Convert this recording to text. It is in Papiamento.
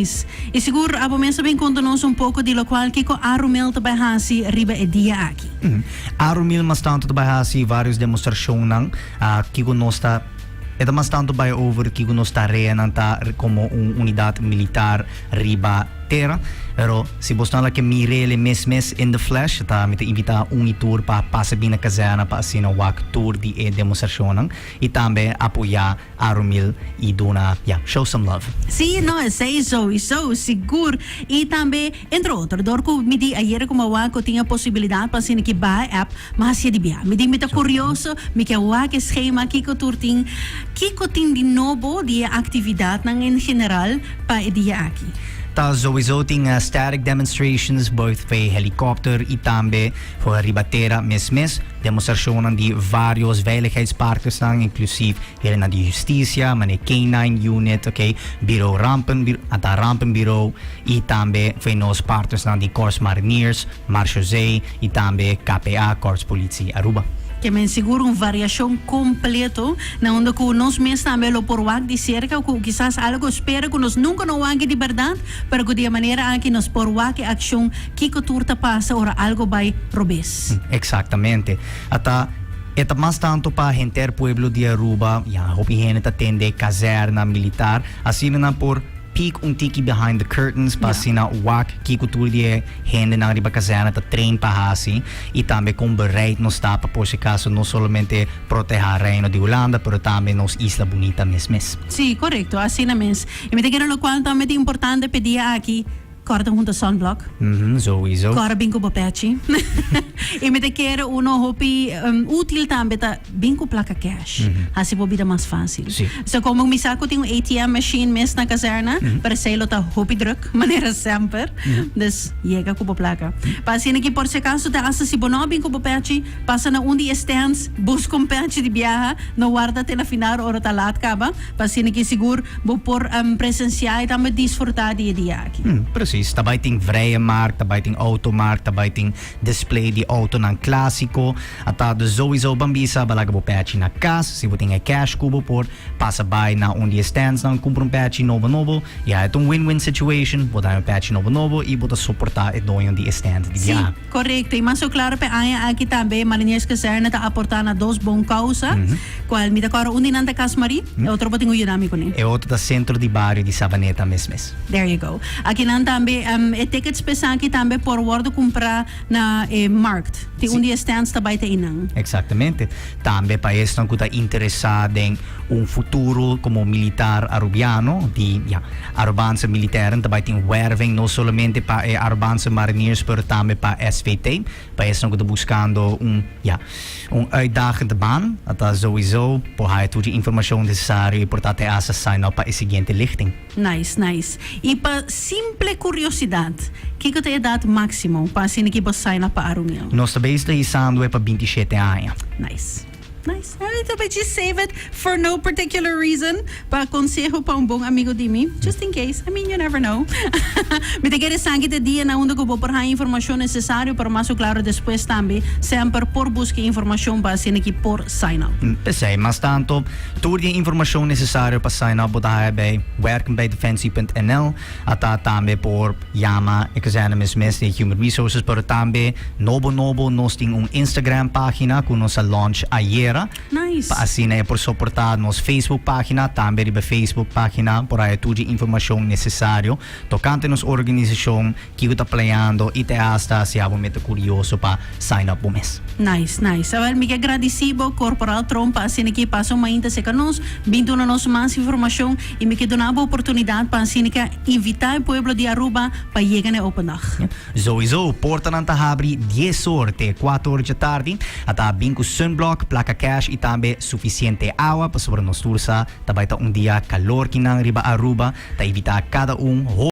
Nice. Y sigur abo mes a bin conta nos un poco di locual kico Arumil ta bay haci riba e dia aki. Arumil mas tanto ta bay haci varios demostracionnan kico nos ta e ta mas tanto bay over kico nos tareanan ta como un unidad militar riba tera. Pero si bos nan la ke mirele mes mes in the flesh ta mi ta invita un y tur pa pasa bin na kazerna pa asina wak tur di e demostracionnan y tambe apoya Arumil y duna, ya, show some love. Sí, no, esey sowieso, sigur. Y tambe, entre otro, dor cu mi di ayer cu mi a wak cu tin e posibilidad pa asina ki baha app, mi a hacia di bia. Mi di mi ta curioso, mi ke wak e schema, kico tur tin, kico tin di nobo di e actividadnan en general pa e dia aki. Ta sowieso tin static demonstrations, both pa e helicopter y tambe for riba tera mes mes. Demostracionnan di varios veiligheidspartnersnan, inclusief Heren di Husticia, mane K-9 Unit, ok, Bureau Rampen, ata Rampenbureau y tambe foi nos partnersnan di Korps Mariniers, Marechaussee y tambe KPA, Korps Politie Aruba. Ke men sigur un variacion completo na unda cu nos mes tambe lo por wak di cerca cu kisas algo spera cu nos nunca no wak di berdad, pero cu di e manera aki nos por wak e accion kico tur ta pasa ora algo bay robes. Exactamente. Ata E ta mas tanto pa henter pueblo di Aruba, ya hopi hende ta tende kazerna militar, asina nan por peek un tiki behind the curtains pa asina wak kiko tur di e hendenan riba kazerna ta train pa hasi y tambe kon bereid nos ta pa por si caso no solamente proteha Reino di Hulanda pero tambe nos isla bunita mes mes. Sí, corecto, asina mes. Y mi ta kere locual tambe ta importante p'e dia aki. Kòrda hunta sunblock. Sowieso. Kòrda bin ku bo pèchi. I mi ta kere uno hopi útil tambe ta bin ku plaka cash. Hasi bo bida mas fásil. Sí. So komo mi sa ku tin un ATM machine mes na kazèrna, pero esei lo ta hopi drùk, manera semper. Dus yega ku bo plaka. Pa asina ki por si akaso te hasta si bo no a bin ku bo pèchi, pasa na un di e stands, buska un pèchi di biaha, no warda te na final ora ta lat kaba. Pa asina ki sigur bo por presenciá i tambe disfrutá di e dia aki. Precies. Ta bai tin vrije markt, ta bai tin automarkt, ta bai tin display di autonan clásico. Ata dus sowieso ban bisa, ba laga bo pèchi na cas. Si bo tin e cash cu bo por pasa bai na un di e standsnan, cumpra un pèchi nobo nobo. Ya, e ta un win-win situation. Bo ta haña un pèchi nobo nobo i bo ta soportá e doño di e stand di Sí, biaha. Korekto, i mas o klaro p'e aña aki tambe Marinierskazerne ta aportá na dos bon kousa, kual mi ta kòrda un di nan ta Cas Marie, e otro bo tin ku yuda mi kuné. E otro ta Sentro di Bario di Savaneta mes mes. There you go. Akinan tambe e tickets p'esaki tambe por wòrdu kumprá na e markt. Tin un di e stands ta bai ta einan. Exactamente. Tambe pa esnan ku ta interesá den un futuro komo militar Arubiano di, ya, Arubaanse militairen ta bai tin werving no solamente pa e Arubaanse mariniers pero tambe pa SVT, pa esnan ku ta buskando un, ya, un uitdagende baan, ta sowieso por haya tur di informashon nesesario i por ta te hasta sign up pa e siguiente lichting. Nice, nice. I pa simple kuriosidad, kiko ta e edat máksimo pa asina ki bo sign up pa Arumil? Nos ta bezig ta hisando e pa 27 aña. Nice. Nice. A little bit just save it for no particular reason. Pa conseho pa un bon amigo di mi. Just in case. I mean, you never know. Mi ta kere sa ki ta dia na unda ku bo por haña informacion necesario, pero mas o claro despues tambe semper por busca informacion pa asina ki por sign up. P'esei, mas tanto, tur di e informacion necesario pa sign up bo ta haya bij werkenbijdefensie.nl. Ata tambe por yama e kazerne mes mes di Human Resources, pero tambe nobo nobo nos tin un Instagram pagina ku nos a launch ayera. Nice. Pa asina e por soporta nos Facebook pagina, tambe riba Facebook pagina por haya tur di informacion necesario tocante nos organisacion, kiko ta planeando y te hasta si abo mester curioso pa sign up bo mes. Nice, nice. Awel, mi ke gradisí bo, Corporal Tromp, pa asina ki pasa un mainta serka nos, bin duna nos mas informacion y mi ke duna bo oportunidad pa asina ki a invita e pueblo di Aruba pa yega na e Open Dag. Sowieso, portanan ta habri dies or te cuatro or dje tardi. A ta bin cu sunblock, placa cash y tambe suficiente awa, pasobra nos tur sa ta bay ta un dia calor kinan riba Aruba. Ta invita cada un.